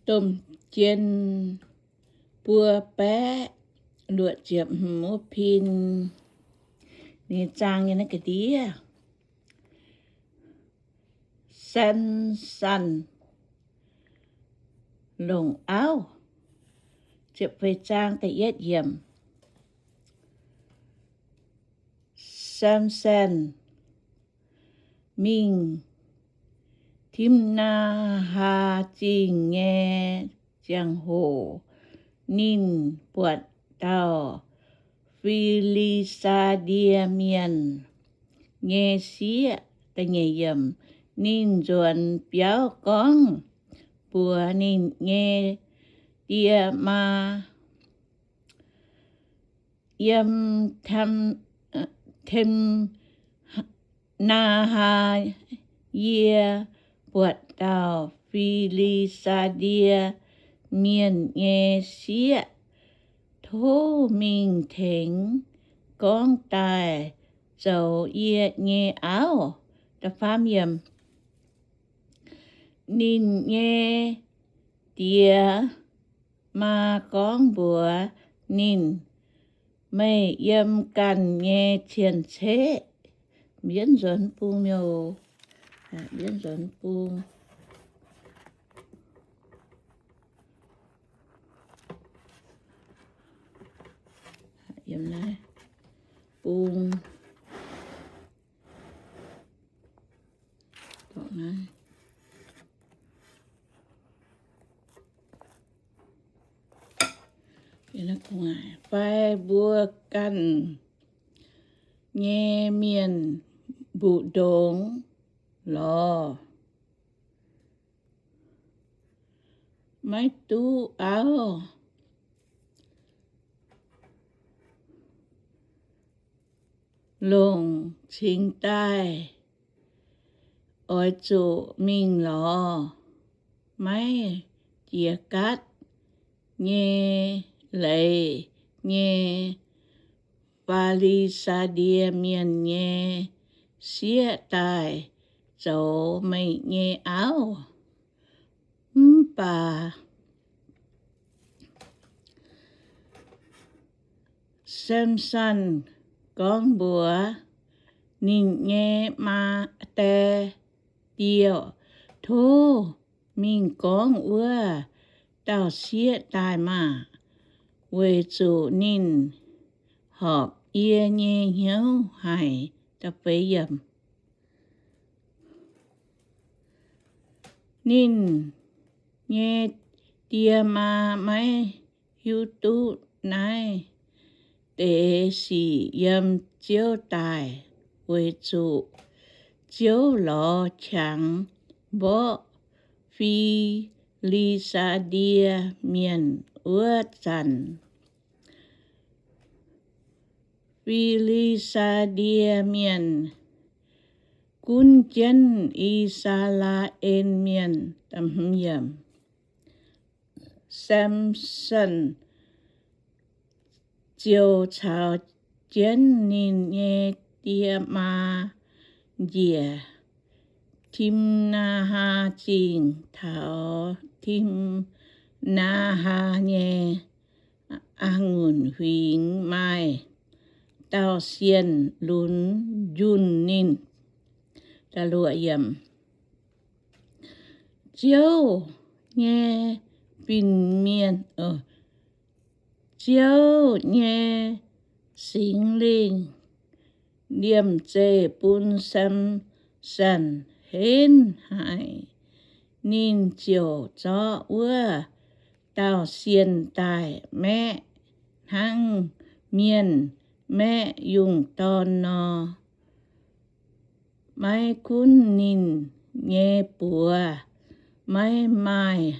Domh jien buo baeqv luoqc ziepc hmz wuov pin, ninh zaang nyei naaiv ga'ndiev. Samson longc auv. Ziepc feix zaang da'yietv yiemc. Samson mingh Timnaa^haa Zingh nyei ziangh hoc, ninh buatc dauh Fi^li^saa^die Mienh nyei sieqv. Ninh nzuonx biauv gorngv mbuox ninh nyei die maa, Yiem Tim, Naa^haa, yie buatc dauh Fi^li^saa^die Mienh nyei sieqv. Tov mingh tengx gorngv daaih zoux yie nyei auv. Ninh nyei die maa gorngv mbuox ninh, Meih yiem ganh nyei cien-ceqv. Mbienv nzuonx bung miouc, mbienv nzuonx bung. Yiem naaiv bung. Fai mbuo ganh nyei mienh mbu'ndongx lorz, maiv duqv auv, longc cingx daaih oix zuqc mingh lorz maiv jiex gaatv nyei leiz nyei Fi^li^saa^die Mienh nyei sieqv daaih zoux meih nyei auv. Mv baac Samson gorngv mbuox ninh nyei maa die, Tov mingh gorngv wuov dauh sieqv daaih maah! Weic zuqc ninh horpc yie nyei hnyouv haic. Ninh nyei die maa maiv hiuv duqv naaiv deix sic yiem Ziouv daaih, weic zuqc Ziouv lorz qangx mborqv Fi^li^saa^die Mienh wuov zanc, Fi^li^saa^die Mienh gunv jienv I^saa^laa^en Mienh. Samson ziouc caux jienv ninh nyei die maa njiec Timnaa^haa Zingh taux Timnaa^haa nyei a'ngunc huingx maaih dauh sienh lunx njunh ninh. Ziouv nyei fin-mienh, Ziouv nyei Singx Lingh liemh zeih bun Samson henv haic. Ninh ziouc zorqv wuov dauh sienh daaih maeqv hnangv mienh maeqv yungh dorn nor. Maiv gunv ninh nyei buoz maiv maaih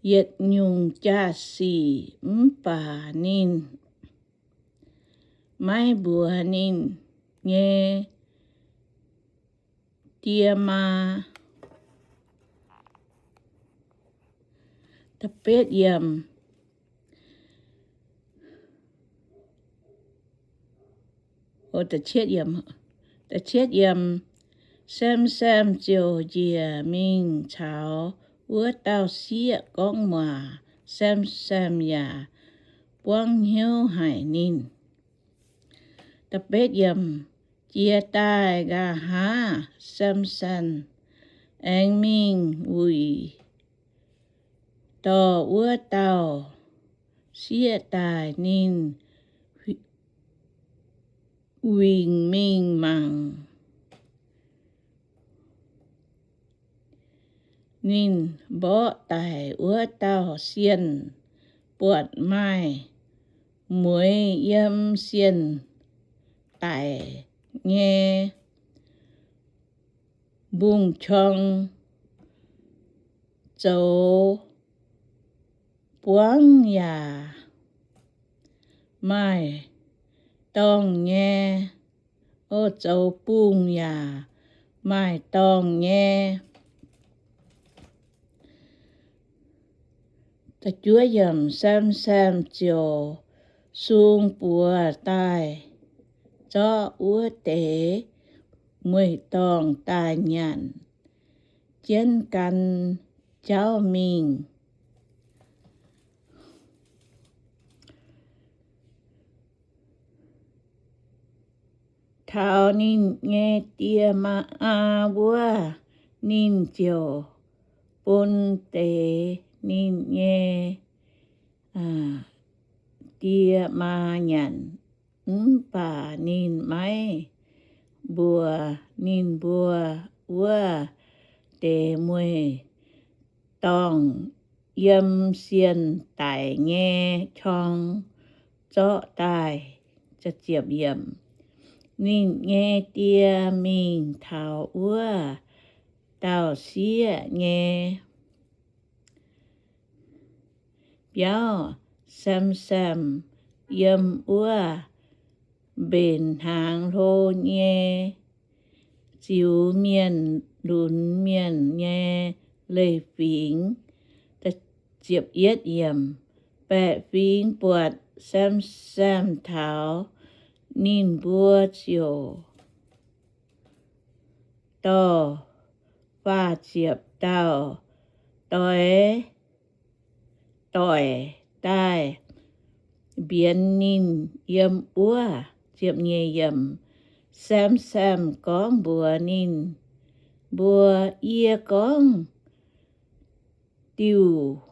yietc nyungc jaa-sic, mv baac ninh maiv mbuox ninh nyei die maa. Samson ziouc njiec mingh caux Wuov dauh sieqv gorngv waac, Samson yaac buangv hnyouv haic ninh. Jiex daaih nqa'haav Samson aengx mingh wuic dorh wuov dauh sieqv daaih. Ninh wingc mingh mangc, ninh mborqv daic wuov dauh sienh buatc maaih mueiz yiem sienh daic nyei mbungv-qorng, zoux buangv yaac maaih dorngh nyei. O, zoux bungv yaac maaih dorngh nyei. Samson ziouc sung buoz daaih zorqv wuov deix mueiz-dorngh daaih nyanc, jienv gan jauv mingh. Taux ninh nyei die maa wuov, ninh ziouc bun deix ninh nyei die maa nyanc. Mv baac ninh maiv mbuox ninh mbuo wuov deix mueiz-dorngh yiem sienh daic nyei qorng zorqv daaih. Ninh nyei die mingh taux wuov dauh sieqv nyei biauv. Samson yiem wuov mbenc hnaangx hlo nyei ziux mienh lunx mienh nyei leiz-fingx. Baeqc fingx buatc Samson taux, ninh mbuo ziouc dorh faah ziepc dauh doix doic daaih mbienx ninh yiem wuov. Samson gorngv mbuox ninh mbuo, Yie gorngv diuh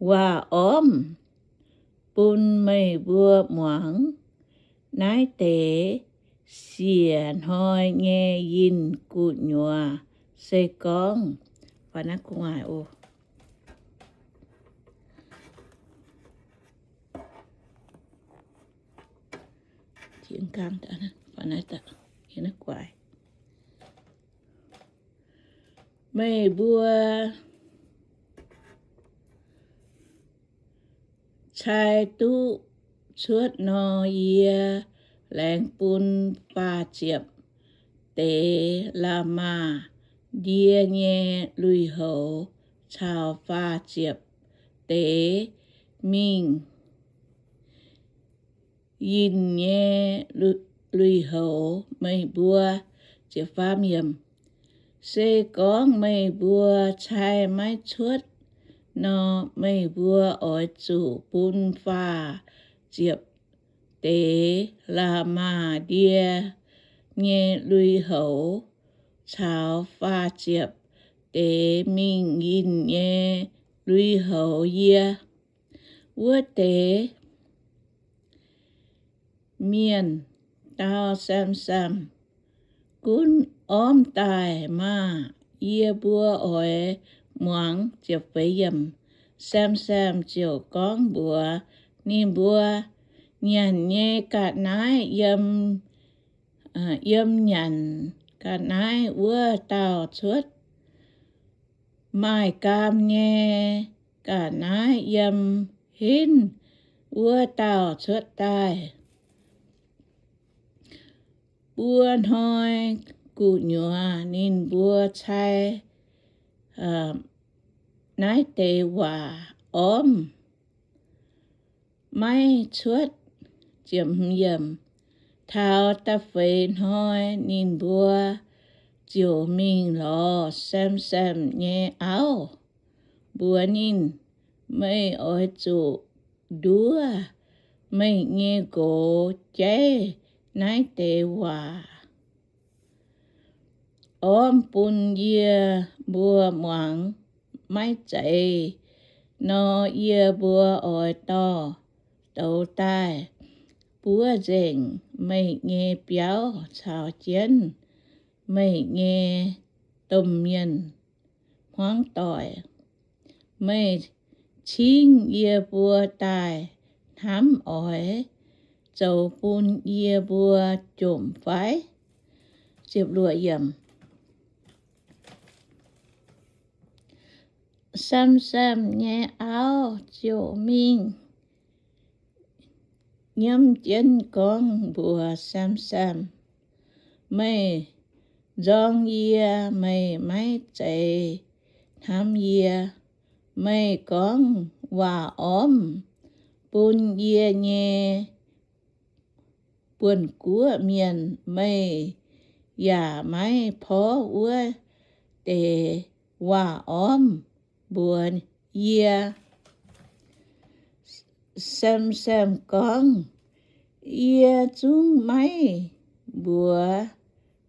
waac-ormv bun meih mbuo muangx. Naaiv deix siec hnoi nyei yinh gu'nyuoz se gorngv, meih mbuo cai duqv cuotv nor, yie laengz bun faah ziepc deix la'maah ndie nyei lui-houx caux faah ziepc deix mingh yinh nyei lui-houx meih mbuo. Se gorngv meih mbuo cai maiv cuotv nor, meih mbuo oix zuqc bun faah ziepc deix la'maah ndie nyei lui-houx caux faah ziepc deix mingh yinh nyei lui-houx yie. Wuov deix mienh dau Samson, Gunv ormv daaih maah! Yie mbuo oix muangx. Samson ziouc gorngv mbuox ninh mbuo, Nyanc nyei ga'naaiv yiem, yiem nyanc ga'naaiv wuov dauh cuotv. Maaih gaam nyei ga'naaiv yiem henv wuov dauh cuotv daaih. Buo hnoi gu'nyuoz ninh mbuo cai naaiv deix waac-ormv maiv cuotv. Taux da'feix hnoi ninh mbuo ziouc mingh lorz Samson nyei auv. mbuox ninh, Meih oix zuqc nduov meih nyei nqox jaiv naaiv deix waac ormv bun yie mbuo muangx. Maiv zeiz nor, yie mbuo oix dorh douz daaih buov nzengc meih nyei biauv caux jienv meih nyei domh mienh hmuangv doic. Meih cingv yie mbuo daaih hnamv oix zoux bun yie mbuo jomc fai? Samv-Samv nyei auv ziouc mingh nyiemv jienv gorngv mbuox Samv-Samv, Meih nzorng yie, meih maiv zeiz hnamv yie. Meih gorngv waac ormv bun yie nyei buonc guoqv mienh, meih yaac maiv porv wuov deix waac ormv mbuox yie. Samv-Samv gorngv, Yie zungv maiv mbuox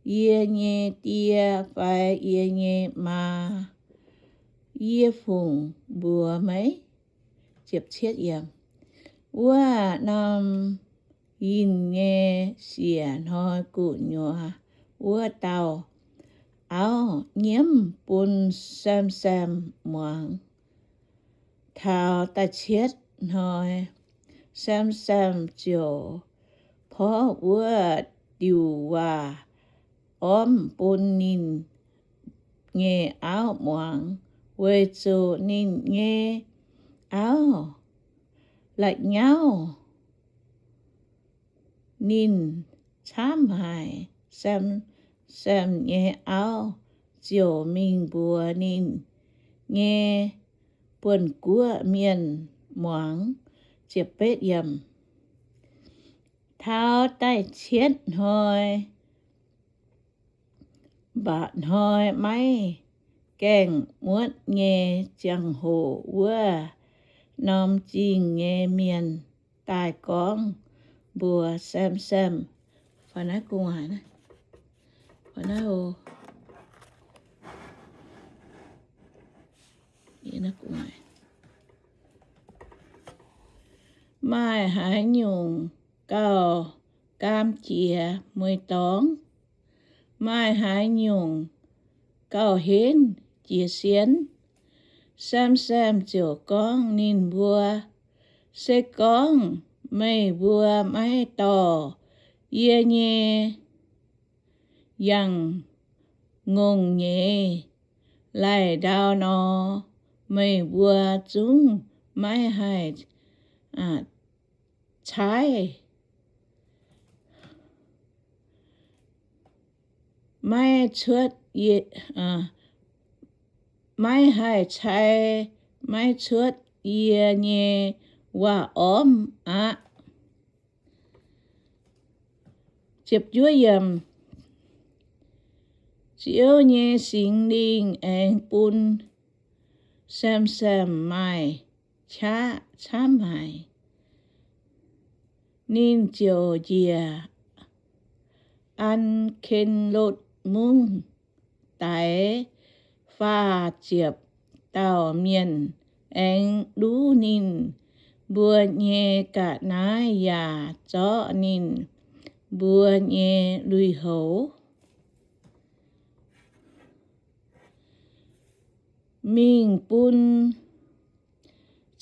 yie nyei die fai yie nyei maa, yie fungc mbuox meih. Wuov norm yinh nyei siec hnoi gu'nyuoz wuov dauh auv nyiemv bun Samv-Samv muangx. Taux da'cietv hnoi, Samv-Samv ziouc porv wuov diuc waac ormv bun ninh nyei auv muangx, weic zuqc ninh nyei auv la'nyauv ninh camv haic. Samv-Samv nyei auv ziouc mingh mbuox ninh nyei buonc guoqv mienh muangx. Taux da'cietv hnoi, mba'hnoi maiv gaengh muotv nyei ziangh hoc, wuov norm zingh nyei mienh daaih gorngv mbuox Samv-Samv, Maaih haaix nyungc gauh gaam jiex mueiz dorngx? Maaih haaix nyungc gauh henv jiex sien? Samv-Samv ziouc gorngv ninh mbuo, Se gorngv meih mbuo maiv dorh yie nyei yangh ngongh nyeiz laih ndau nor, meih mbuo zungv maiv haih cai, maiv cuotv, maiv haih cai, maiv cuotv yie nyei waac ormv aqv. Ziouv nyei Singx Lingh aengx bun Sem^sem maaih qaqv camv haic. Ninh ziouc njiec An^ken^lotv Mungv Daix faah ziepc dauh mienh, aengx luv ninh mbuo nyei ga'naaiv yaac zorqv ninh mbuo nyei lui-houx mingh bun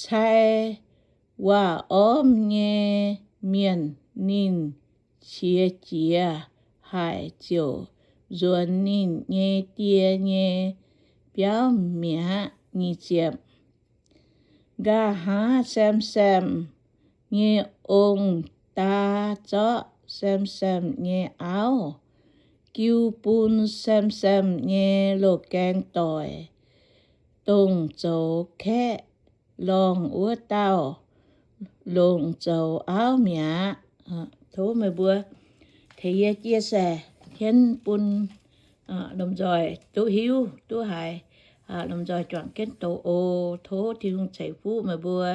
cai waac ormv nyei mienh. Ninh qiex jiez haic ziouc nzuonx ninh nyei die nyei biauv mi'aqv. Nqa'haav Sem^sem nyei ong-daa zorqv Sem^sem nyei auv jiu bun Sem^sem nyei loz-gaeng doic, dongh zoux kaeqv lorngh wuov dauh, longc zoux auv mi'aqv. Tov meih mbuo tengx yie chia sẻ tien bun lomh nzoih duqv hiuv duqv haiz. lomh nzoih juangc jienv doz oc. Tov Tin-Hungh ceix fuqv meih mbuo.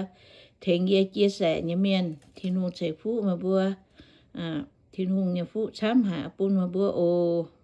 Tengx yie chia sẻ nyei mienh, Tin-Hungh ceix fuqv meih mbuo. Tin-Hungh nyei fuqv camv haic bun meih mbuo oc.